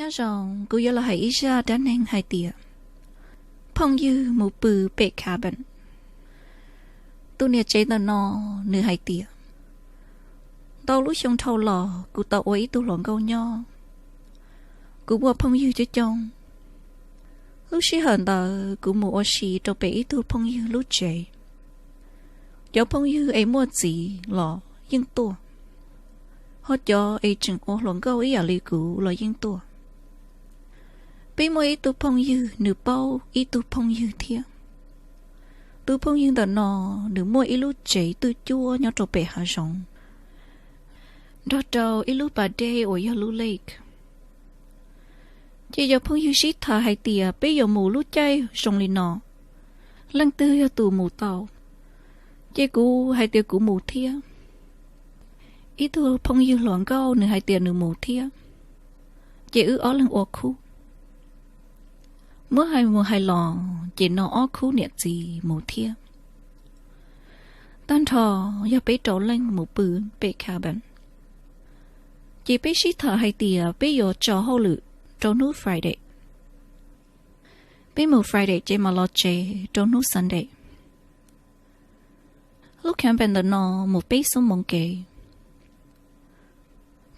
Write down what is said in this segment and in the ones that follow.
Nyob zoo, kuv yuav los hais ib zaj dab neeg hais tias phooj ywg mus pw pem cabin. Tus niam tsev ntawm no, nws hais tias, ntau lub xyoo dhau los kuv tau ua ib tug hluas nkauj nyob. Kuv muaj phooj ywg coob coob. Lub sij hawm ntawd kuv mus ua si rau pem ib tug phooj ywg lub tsev. Cov phooj ywg es muaj txiv los yeej tuaj, ho cov es tseem ua hluas nkauj ib yam li kuv los yeej tuaj. Peb muaj ib tug phooj ywg, nws paub ib tug phooj ywg thiab. Tus phooj ywg ntawm no, nws muaj ib lub tsev twj cuab nyob rau pem hav zoov, nrog rau ib lub pas dej uas yog lub lake. Ces cov phooj ywg sib tham hais tias peb yuav mus lub caij zoo li no, leej twg yog tus mus tau, ces kuv hais tias kuv mus thiab. Ib tug phooj ywg hluas nkauj nws hais tias nws mus thiab, ces wb ob leeg ua khub. Muab hais mus hais los ces no ob khub niam txiv mus thiab. Tag nrho yog peb rau leej mus pw pem cabin. Ces peb sib tham hais tias peb yuav tso hauj lwm rau hnub Friday. Peb mus Friday ces mam los tsev rau hnub Sunday. Lub cabin ntawm no mus peb xuab moos kev.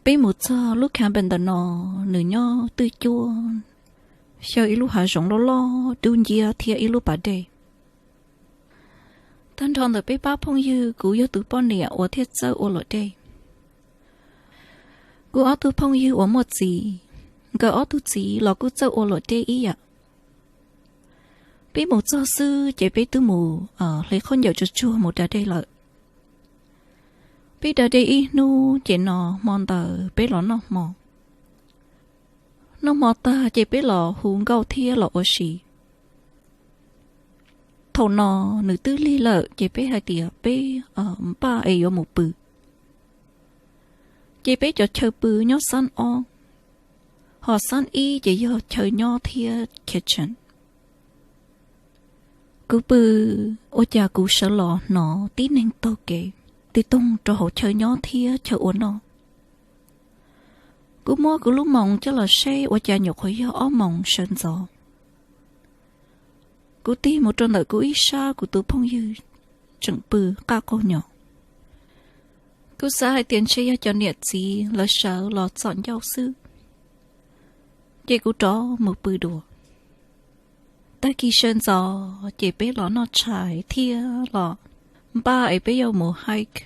Peb mus txog lub cabin ntawm no, nws nyob twj cuab, xyaw ib lub hav zoov loj loj dub nciab thiab ib lub pas dej. Tag nrho ntawm peb pab phooj ywg, kuv yog tus poj niam uas thiaj txawj ua luam dej. Kuv ob tug phooj ywg uas muaj txiv, nkawd ob tug txiv los kuj txawj ua luam dej ib yam. Peb mus txog xwb ces peb twb mus hle khaub ncaws tsuag tsuag mus da dej lawm. Peb da dej ib hnub ces no hmo ntawd peb los noj hmo. Noj hmo tag ces peb los hu nkauj thiab los ua si. Thaum no nws twb lig lawm ces peb hais tias peb npaj es yuav mus pw. Ces peb cov chaw pw nyob xab ob, ho xab ib ces yog chaw nyob thiab kitchen. Kuv pw, ua cas kuv sawv los hnov tib neeg taug kev tig toog rau hauv chaw nyob thiab chaw ua noj. Kuv muab kuv lub moos coj los saib ua cas nyuam qhuav yog ob moos sawv ntxov. Kuv tig mus rau ntawm kuv ib sab, kuv tus phooj ywg tseem pw qaj qaug nyo. Kuv xav hais tias ntshe yog cov niam txiv lawv sawv los txhos ncauj xwb, ces kuv rov mus pw dua. Tag kis sawv ntxov ces peb los noj tshais thiab los npaj es peb yuav mus hike.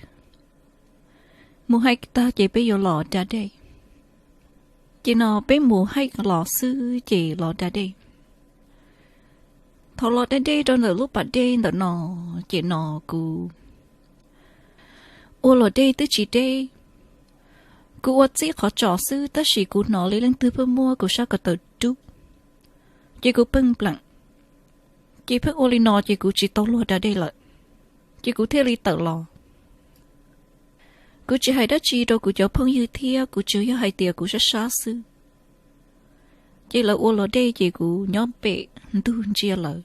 Mus hike tag ces peb yuav los da dej. Ces no peb mus hike los xwb ces los da dej. Thaum los da dej rau ntawm lub pas dej ntawm no, ces no kuv ua luam dej twb tsis deb. Kuv ua txij qhov tsos xwb tab sis kuv hnov li leej twg pheej muab kuv sab ko taw rub, ces kuv pheej pleem. Ces pheej ua li no ces kuv tsis tau luag da dej lawm, ces kuv thiaj li tawm los. Kuv tsis hais dab tsi rau kuv cov phooj ywg thiab, kuv tsuas yog hais tias kuv sab sab xwb. Ces lawv ua luam dej ces kuv nyob pem ntug ntsia lawv.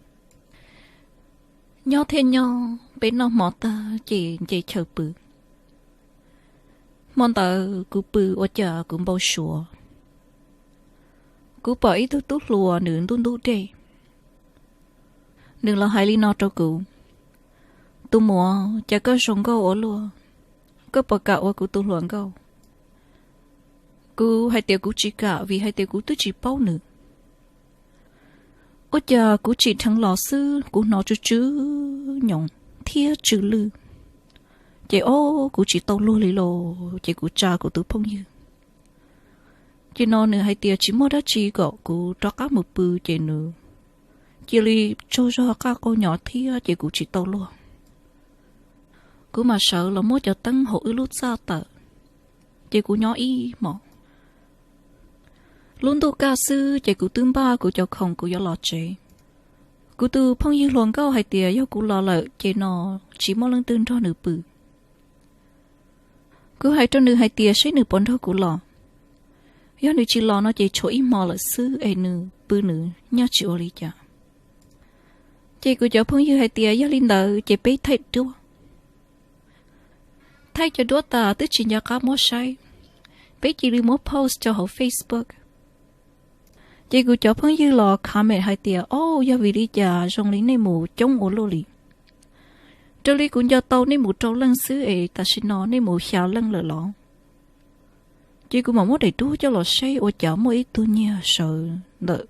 Nyob thiab nyob, peb noj hmo tag ces nce chaw pw. Hmo ntawd kuv pw ua cas kuv npau suav, kuv pom ib tug tub hluas nws ntub ntub dej. Nws los hais li no rau kuv: Tus muam, cas koj zoo nkauj ua luaj, koj puas kam ua kuv tus hluas nkauj? Kuv hais tias kuv tsis kam vim hais tias kuv twb tsis paub nws. Ua cas kuv tsim dheev los xwb kuv hnov tsw tsw nyoos thiab tsw lwj, ces ob kuv tsis tau luag li los ces kuv tsa kuv tus phooj ywg. Ces no nws hais tias tsis muaj dab tsi kom kuv rov qab mus pw, ces nws cia li tsaug zog qaj qaug nyo thiab ces kuv tsis tau luag. Kuv mam sawv los muab cov teeb hauv wb lub txaj tawm, ces kuv nyob ib hmos. Lub ntuj kaj xwb ces kuv twb npaj kuv cov khoom kuv yuav los tsev. Kuv tus phooj ywg hluas nkauj hais tias yog kuv los lawm ces no tsis muaj leej twg nrog nws pw. Kuv hais rau nws hais tias seb nws puas nrog kuv los, yog nws tsis los no ces tshuav ib hmo lawm xwb es nws pw nws nyaj tsis ua li cas. Ces kuv cov phooj ywg hais tias yog li ntawd ces peb thaij duab. Thaij cov duab tas twb tsis nco qab muab saib, peb cia li muab post rau hauv Facebook. Ces kuv cov phooj ywg los comment hais tias, o, yog vim li cas zoo li nej mus coob ua luaj li? Raws li kuv nco tau nej mus rau leej xwb es tam sim no nej mus xya leej lawm los? Ces kuv mam muab daim duab coj los saib ua cas muaj ib tug nyiag sawv ntawm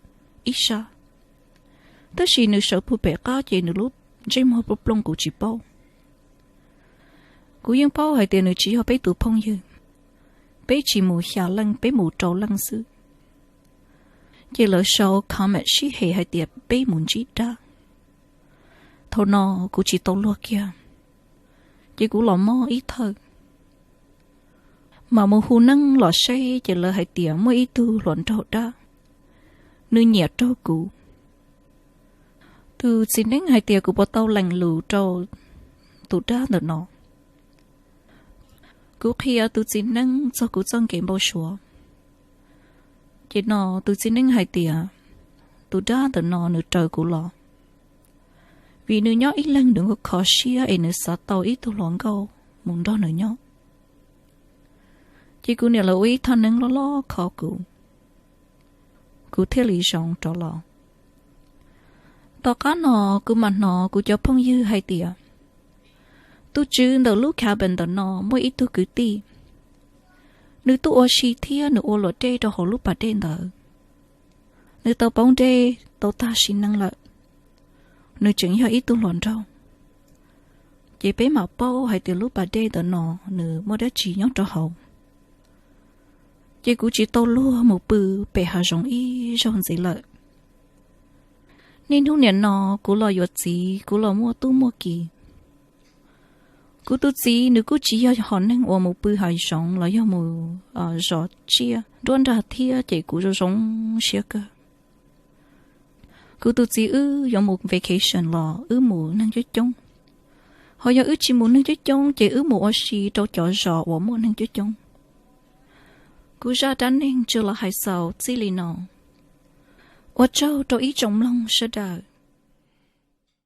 ib sab, tab sis nws sawv puag pem qab ces nws lub ntsej muag plooj plooj kuv tsis paub. Kuv yeej paub hais tias nws tsis yog peb tus phooj ywg, peb tsis mus xya leej, peb mus rau leej xwb. Ces lawv sau comment sib hem hais tias peb mus ntsib dab. Thaum no kuv tsis tau luag kiag, ces kuv los mob ib thawj. Mam mus hu neeb los saib ces lawv hais tias muaj ib tug hluas nraug dab, nws nyiam raug kuv. Tus txiv neeb hais tias kuv puas tau lees lus rau tus dab ntawm no. Kuv qhia tus txiv neeb txog kuv txoj kev npau suav. Ces no tus txiv neeb hais tias tus dab ntawm no nws raws kuv los, vim nws nyob ib leeg nws kuj kho siab es nws xav tau ib tug hluas nkauj mus nrog nws nyob. Ces kuv niam lawv ua ib thaj neeb loj loj kho kuv, kuv thiaj li zoo rov los. Tom qab no kuv mam hnov kuv cov phooj ywg hais tias tus tswv ntawm lub cabin ntawm no muaj ib tug kwv tij, nws tuaj ua si thiab nws ua luam dej rau hauv lub pas dej ntawd. Nws tau poob dej tau tag sim neej lawm, nws tseem yog ib tug hluas nraug. Ces peb mam paub hais tias lub pas dej ntawm no nws muaj dab tsi nyob rau hauv. Ces kuv tsis tau luag mus pw pem hav zoov ib zaug ntxiv lawm. Niaj hnub nim no kuv los yuav txiv, kuv los muaj tub muaj ki. Kuv tus txiv nws kuj tsis yog hom neeg uas mus pw hav zoov los yog mus zov tsiaj nruab nrag thiab ces kuv zoo zoo siab kawg. Kuv tus txiv wb yuav mus vacation los wb mus neeg coob coob, ho yog wb tsis mus neeg coob coob ces wb mus ua si rau cov zos uas muaj neeg coob coob. Kuv zaj dab neeg tsuas los hais xaus txij li no. Ua tsaug rau ib tsoom mloog sawv daws.